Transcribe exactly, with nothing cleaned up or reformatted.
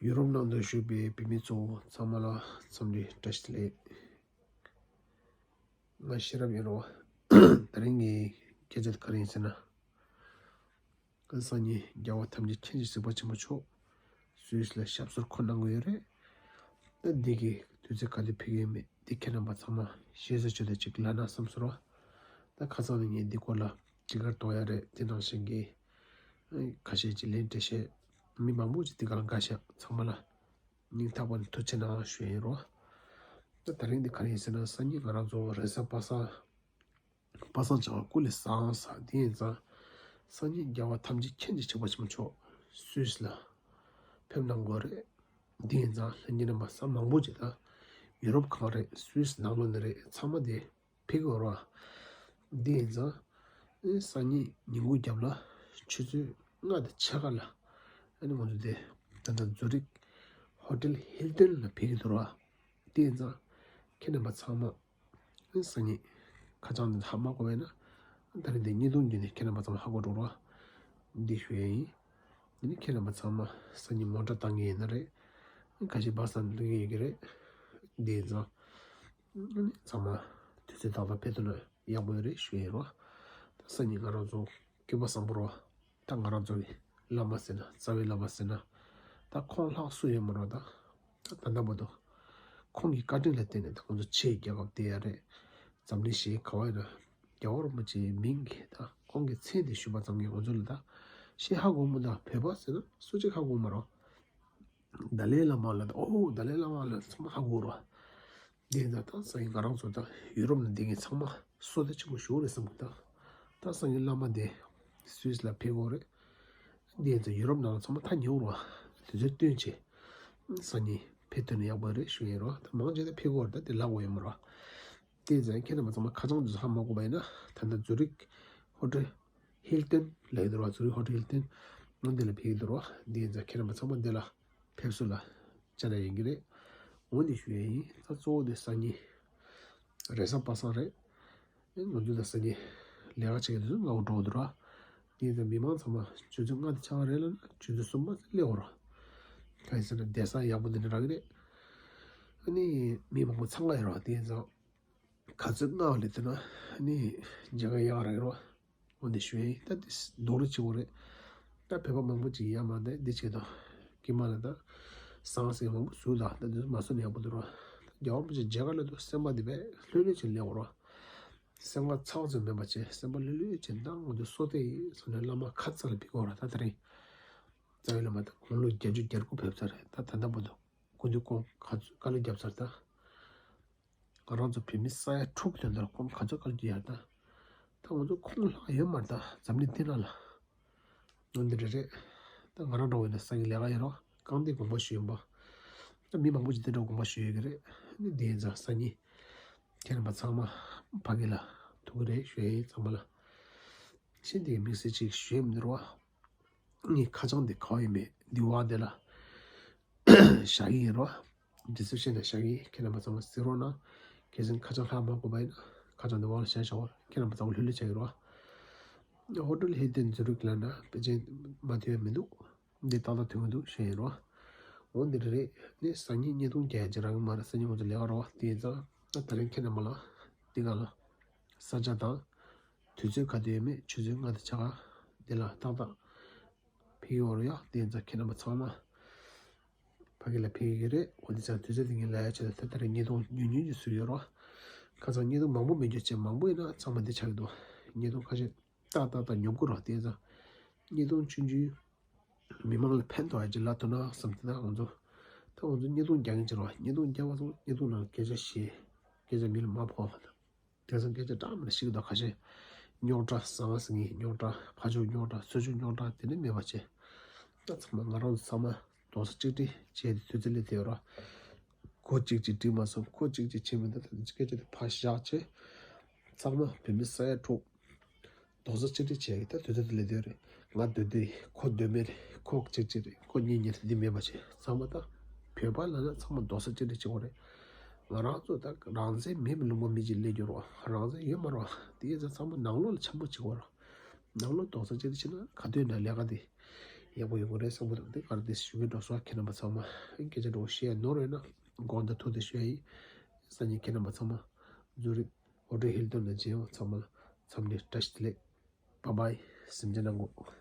ཡུ་རོབ་ནང་དུ་བཞུགས་པའི་བོད་མི་གཙོ་བོ་ཚང་མ་ལ་འཚམས་འདྲི་བཀྲ་ཤིས་བདེ་ལེགས། ང་ཤེས་རབ་ཡིན་རོ། དེ་རིང་གི་སྐད་ཆ་དེ་ག་རེ་ཡིན་ཟེར་ན། སང་ཉིན་རྒྱལ་བ་ཐམས་ཅད་མཁྱེན་ཅིང་གཟིགས་པ་ཆེན་པོ་མཆོག་སུད་སི་ལ་ཞབས་སོར་འཁོད་གནང་གི་ཡོད་རེད། ད་འདི་གི་དུས་ཚོད་ག་དུས་ཕེབས་ཀྱི་ཡོད་མེད་འདི་ཁྱེད་རྣམ་པ་ཚང་མ་ཤེས་ས་ཆོད་དེ་ཅིག་ལབ་ན་བསམ་སོང་རོ། ད་ཁ་སང་ནས་ངས་འདི་སྐོར་ལ་ཅིག་གར་གཏོང་ཡ་རེད། དེ་ནང་བཞིན་གྱི་ཁ་ཤས་ཀྱིས་ལན་སྤྲད་བྱས། མི་མང་པོ་ཅིག་འདི་ག་ལ་དགའ་ཤག་ཚང་མ་ལ་སྙིང་ཐག་པ་ནས་ཐུགས་རྗེ་གནང་ཞུ་ཡིན་རོ། ད་དེ་རིང་འདི་ག་རེ་ཡིན་ཟེར་ན། སང་ཉིན་ང་རང་ཚོ་རེས་གཟའ་པ་སངས། པ་སངས་བྱ་བ་སྐུ་ལས་བཟང་ས་དེ་ཡིན་ཙང་། སང་ཉིན་རྒྱལ་བ་ཐམས་ཅད་མཁྱེན་ཅིང་གཟིགས་པ་ཆེན་པོ་མཆོག་སུད་སི་ལ་ཕེབས་གནང་དགོས་རེད། དེ་ཡིན་ཙང་ལྷན་རྒྱས་རྣམ་པ་ས་མང་པོ་ཅིག་ད་ཡུ་རོབ་གང་རེད། སུད་སི་ནང་ལོགས་ནས་རེད། ཚང་མ་དེ་ཕེབས་ཀྱི་ཡོད་རེད་བ། དེ་ཡིན་ཙང་ཨེ་སང་ཉིན་ཉིན་གུང་རྒྱབ་ལ་ཆུ་ཚོད་ལྔ་དང་ཕྱེད་ཀ་ལ་ཨ་ནི་ང་ཚོ་དེ་ད་ལྟ་ཛུ་རིག་ཧོ་ཊེལ་ཧིལ་ཏོན་ལ་ཕེབས་ཀྱི་འདུག་རེད་བ། དེ་ཡིན་ཙང་ཁྱེད་རྣམ་པ་ཚང་མ་སང་ཉིན་ཁ་བྱང་འདི་ཧ་མ་གོ་བས་ན། ད་རིང་འདི་བརྙན་ཐུང་བརྒྱུད་ནས་ཁྱེད་རྣམ་པ་ཚང་མ་ཧ་གོ་འགྲོ་རོགས། འདི་ཞུ་ཡ་ཡིན། འདི་ནི་ཁྱེད་རྣམ་པ་ཚང་མ་སང་ཉིན་མོ་ཊ་བཏང་གི་ཡིན་ན་རེད། ཁ་ཤས་བ་སང་སླེབས་ཀྱི་ཡོད་ཀྱི་རེད། འདི་ཡིན་ཙང་ཚང་མ་དུས་ཚོད་ཏག་ཏག་ཕེབས་ཐུབ་ན་ཡག་པོ་ཡོད་རེད་ཞུ་ཡ་ཡིན་རོགས། ད་སང་ཉིན་ང་རང་ཚོ་སྐྱིད་པ་བཟང་པོ་རོགས། ད་ང་རང་ཚོ་གི་བླ་མ་ཟེར་ན། རྩ་བའི་བླ་མ་ཟེར་ན། ད་ཁོང་ལྷག་སུ་ཡོད་མ་རེད། ད་ད་ལྟ་བར་དུ་ཁོང་གི་བཀའ་དྲིན་ལ་བརྟེན་ནས་ད་ང་ཚོ་ཆེད་རྒྱལ་ཁབ་བསྡད་ཡ་རེད། འཛམ་གླིང་གཞན་ག་བ་ཡིན་ན་རྒྱལ་བ་རིན་པོ་ཆེའི་མིང་གི་ད་ཁོང་གི་མཚན་དེ་ཞུས་པ་ཙམ་གྱིས་ང་ཚོ་ལ་ད་ཤེས་ཧ་གོ་མི་འདུག་བོད་པ་ཟེར་ན་སུ་གཅིག་ཧ་གོ་མ་རེད། ཏཱ་ལའི་བླ་མ་ལ་ད་ཨོ་ཏཱ་ལའི་བླ་མ་ལ་ཚང་མ་ཧ་གོ་རོ། དེ་ད་ད་སང་ཉིན་ང་རང་ཚོ་ད་ཡུ་རོབ་ནང་བསྡད་མཁན་ཚང་མ་བསོད་བདེ་ཆེན་པོ་ཞིག་རེད་བསམ་གི། ད་ད་སང་ཉིན་བླ་མ་དེ་སུད་སི་ལ་ཕེབས་ཀྱི་ཡོད་རེད། དེ་ཚོ་ཡུ་རོབ་ནང་ཚང་མ་ཐག་ཉེ་བོ་རེད་བ། དུས་ཚོད་བཏོན་བྱས་སང་ཉིན་ཕེབས་ཐུབ་ན་ཡག་པོ་རེད་ཞུ་ཡིན་རོ། ད་མང་ཆེ་ད་ཕེབས་ཀྱི་ཡོད་རེད། ད་དེ་ལབ་དགོས་ཡོད་མ་རེད་བ། དེ་ཚོ་ཁྱེད་རྣམ་པ་ཚང་མ་ཁ་བྱང་དེ་ཚོ་ཧ་མ་གོ་བ་ཡིན་ན། ད་ལྟ་ཛུ་རིག་ཧོ་ཊེལ་ཧིལ་ཏོན་ལབ་ཀྱི་འདུག་རོགས། ཛུ་རིག་ཧོ་ཊེལ་ཧིལ་ཏོན་འོ་འདི་ལ་ཕེབས་ཀྱི་འདུག་རོགས། འདི་ཡིན་ཙང་ཁྱེད་རྣམ་པ་ཚང་མ་འདི་ལ་ཕེབས་བསུ་ལ་བཅར་ན་ཡིན་གྱི་རེད། འོ་འདི་ཞུ་ཡ་ཡིན། ད་གཙོ་བོ་འདི་སང་ཉིན་རེས་གཟའ་པ་སངས་རེད། ཨེ་ང་ཚོ་ད་སང་ཉིན་ལས་ཀ་བྱེད་ཀྱི་དུས་ཚོད་སྔ་བོ་འགྲོ་གི་འདུག་རོགས། འདི་ཡིན་ཙང་མི་མང་ཚང་མ་ཆུ་ཚོད་ལྔ་དང་ཕྱེད་ཀ་རེད་ལབ་ན་ཆུ་ཚོད་གསུམ་པ་ཙམ་སླེབས་དགོས་རོགས། གང་ཡིན་ཟེར་ན་བསྡད་ས་ཡག་པོ་འདི་འདྲ་རག་གི་རེད། ཨ་ནི་མི་མང་པོ་འཚང་ཁ་ཡོད་རོགས། དེ་ཡིན་ཙང་ག་ཚོད་སྔ་བ་སླེབས་ཐུབ་ན་ཨ་ནི་མཇལ་ཁ་ཡག་རག་གི་རོགས། འོ་འདི་ཞུ་ཡ་ཡིན། ད་འདི་རྡོག་རོལ་བྱེད་དགོས་རེད། ད་བོད་པ་མང་པོ་ཅིག་ཡར་མར་འདི་འདི་བྱེད་དོ། དཀྱིལ་མ་ལ་ད་ཟངས་ཟེར་མང་པོ་བཟོས་ད། ད་འདི་ཚོ་མ་བཟོས་ན་ཡག་པོ་འདུག་རོགས། ད་རྒྱལ་བ་རིན་པོ་ཆེ་མཇལ་ཁ་སླེབས་དུས་སེམས་པ་འདི་དཔེ་ལྷོད་ལྷོད་བྱས་སླེབས་དགོས་རོགས། སེམས་ཁ་ཚ་བ་ཚོ་མེད་པ་བྱས་སེམས་པ་ལྷོད་ལྷོད་བྱས། ད་ང་ཚོ་བསོད་བདེ་ཡིན་བསམ་ནས་བླ་མ་ཁ་ཚ་ལ་ཕེབས་དགོས་རོགས། ད་དེ་རིང་རྩ་བའི་བླ་མ་ད་དགུང་ལོ་བརྒྱད་ཅུ་གྱ་དགུ་ཕེབས་ཚར་རེད། ད་ད་ལྟ་བར་དུ་སྐུ་མདུན་ཁོང་ག་ཚོད་དཀའ་ལས་བརྒྱབ་ཚར་ད། ང་རང་ཚོ་བོད་མི་ས་ཡ་དྲུག་དོན་དག་ཁོང་ག་ཚོད་དཀའ་ལས་ཡར་ད། ད་ང་ཚོ་ཁོང་ལྷག་ཡོད་མ་རེད་ད། འཛམ་གླིང་འདི་ནང་ལ། འོ་འདི་རེད་རེད། ད་ང་རང་འདྲ་བོ་ཡིན་ན་སང་ཉིན་ལས་ཀ་ཡོད་རོགས། རྐང་འདི་དགོངས་པ་ཞུ་ཡིན་པ། ད་མི་མང་པོ་ཞིག་འདི་འདྲ་དགོངས་པ་ཞུ་ཡོད་ཀྱི་རེད། ཨ་ནི་འདི་ཡིན་ཙང་སང་ཉིན་ཁྱེད་རྣམ་པ་ཚང་མ་ཕ་གི་ལ་ཐུག་གི་རེད་ཞུ་ཡ་ཡིན་ཚང་མ་ལ། ཤིན་ཏུ་དམིགས་བསལ་ཅིག་ཞུ་ཡ་མི་འདུག་རོགས། ངའི་ཁ་བྱང་འདི་ག་བ་ཡིན་མེད་འདི་བ་དེ་ལ་བཞག་གི་ཡིན་རོགས། ཌི་སི་ཀི་རིབ་ཤན་ལ་བཞག་གི་ཡིན། ཁྱེད་རྣམ་པ་ཚང་མ་གཟིགས་རོགས་གནང་། གལ་སྲིད་ཁ་བྱང་ལྷག་མ་དགོས་པ་ཡིན་ན་ཁ་བྱང་འདི་བ་ལ་བཞག་བཞག་པ་ཁྱེད་རྣམ་པ་ཚང་མ་ལྷོད་ལྷོད་བྱ་གི་རོགས། ཧོ་ཊེལ་ཧིལ་ཏོན་ཛུ་རིག་ལབ་ན་ཕལ་ཆེར་མ་ཐོན་ཡ་མི་འདུག་འདི་ཏག་ཏག་ཐོན་གི་འདུག་ཞུ་ཡ་ཡིན་རོགས། འོ་འདི་རེད་རེད། ནི་སང་ཉིན་བརྙན་ཐུང་རྒྱག་ཡ་ཅིག་རག་གི་མ་རེད། སང་ཉིན་ང་ཚོ་ལས་ཀ་རོགས། དེ་ཡིན་ཙང་ད་དེ་རིང་ཁྱེད་རྣམ་པ་ལ་འདི་ག་ལ་ས་ཆ་དང་། དུས་ཚོད་ག་དུས་ཡོད་མེད་ཆུ་ཚོད་ལྔ་དང་ཕྱེད་ཀ་འདི་ལ་ཏག་ཏག་ཕེབས་ཀྱི་ཡོད་རེད་ཡ། དེ་ཡིན་ཙང་ཁྱེད་རྣམ་པ་ཚང་མ་ཕ་གི་ལ་ཕེབས་ཀྱི་རེད། འོ་དེ་ཙང་དུས་ཚོད་དེ་ངས་ལབ་ཡ་ཆེད་དུ་ད་ལྟ་རེ་བརྙན་ཐུང་ཉུང་ཉུང་ཅིག་བཟོས་ཡོད་རོགས། ཁ་སང་བརྙན་ཐུང་མང་པོ་མེད་རྒྱུ་བྱས་མང་པོ་ཡིན་ན་ཚང་མ་འདི་ཆགས་ཀྱི་འདུག་བརྙན་ཐུང་ཁ་ཤས་ཏག་ཏག་ཏག་ཉོབ་ཀྱི་རོགས། དེ་ཡིན་ཙང་བརྙན་ཐུང་ཆུང་ཆུང་མི་མང་ལ་ཕན་ཐོགས་ཡ་ཅིག་ལབ་ཐུབ་ན་བསམ་སྟེ། ད་ང་ཚོ་ད་ང་ཚོ་བརྙན་ཐུང་རྒྱག་མཁན་ཅིག་རེད་བ། བརྙན་ཐུང་རྒྱག་པ་སོང་བརྙན་ཐུང་ནང་སྐད་ཆ་བཤད། སྐད་ཆ་མི་ལ་མ་ཕོག་པ་དང་། དེང་སང་སྐད་ཆ་འདྲ་མི་འདྲ་བཤད་ཀྱི་འདུག་ཁ་ཤས་རྙོག་དྲ། ཟངས་ཟེར་མཁན་རྙོག་དྲ། ཕ་ཕྱུགས་རྙོག་དྲ། སོ་ཕྱུགས་རྙོག་དྲ། དེ་འདྲ་མེད་པ་བྱས། ད་ཚང་མ་ང་རང་ཚོ་ཚང་མ་རྡོག་རྩ་གཅིག་སྒྲིལ་བྱས་ཏེ་དུས་ཚོད་སླེབས་བསྡད་ཡོད་རེད། ཁོ་གཅིག་གཅིག་སྒྲིལ་མ་སོང་། ཁོ་གཅིག་གཅིག་བྱས་མི་འདུག་ད་སྐད་ཆ་དེ་ཕར་བཞག་བྱས། ཚང་མ་བོད་མི་ས་ཡ་དྲུག་རྡོག་རྩ་གཅིག་སྒྲིལ་བྱས་ཀྱི་ད་དུས་ཚོད་དེ་སླེབས་བསྡད་ཡོད་རེད། ང་སྡོད་དེ་ཁོ་སྡོད་མེད་རེད། ཁོ་གཅིག་གཅིག་རེད། ཁོ་གཉིས་གཉིས་རེད། འདི་མེད་པ་བྱས། ཚང་མ་ད་བོད་པ་ལབ་ན་ཚང་མ་རྡོག་རྩ་གཅིག་སྒྲིལ་བྱེད་དགོས་རེད། ང་རང་ཚོ་ད་རང་བཙན་མེད་པའི་ལུང་པ་མི་གཅིག་སླེབས་རྒྱུ་རེད་བ། རང་བཙན་ཡོད་མ་རེད་བ། དེ་ཡིན་ཙང་ཚང་མ་ནང་ལོགས་ལ་འཆམ་པོ་བྱེད་དགོས་རེད། ནང་ལོགས་རྡོག་རྩ་གཅིག་སྒྲིལ་བྱས་ན་ག་དུས་ན་ལས་ཀ་དེ་ ཡག་པོ་ཡོང་གི་རེད་བསམ་གི་འདུག་དེ་ག་རེ་དེ་ཞུ་གི་འགྲོ་སོང་། ཁྱེད་རྣམ་པ་ཚང་མ་སྐད་ཆ་འདྲ་བོ་བཤད་ཡ་ནོར་ཡོད་ན་དགོངས་དག་ཐུགས་དེ་ཞུ་ཡ་ཡིན། སང་ཉིན་ཁྱེད་རྣམ་པ་ཚང་མ་ཛུ་རིག་ཧོ་ཊེལ་ཧིལ་ཏོན་ལ་མཇལ་ཡོང་། ཚང་མ་ལ་འཚམས་འདྲི་བཀྲ་ཤིས་བདེ་ལེགས། བྷའི་བྷའི། གཟིམ་འཇག་གནང་གོ།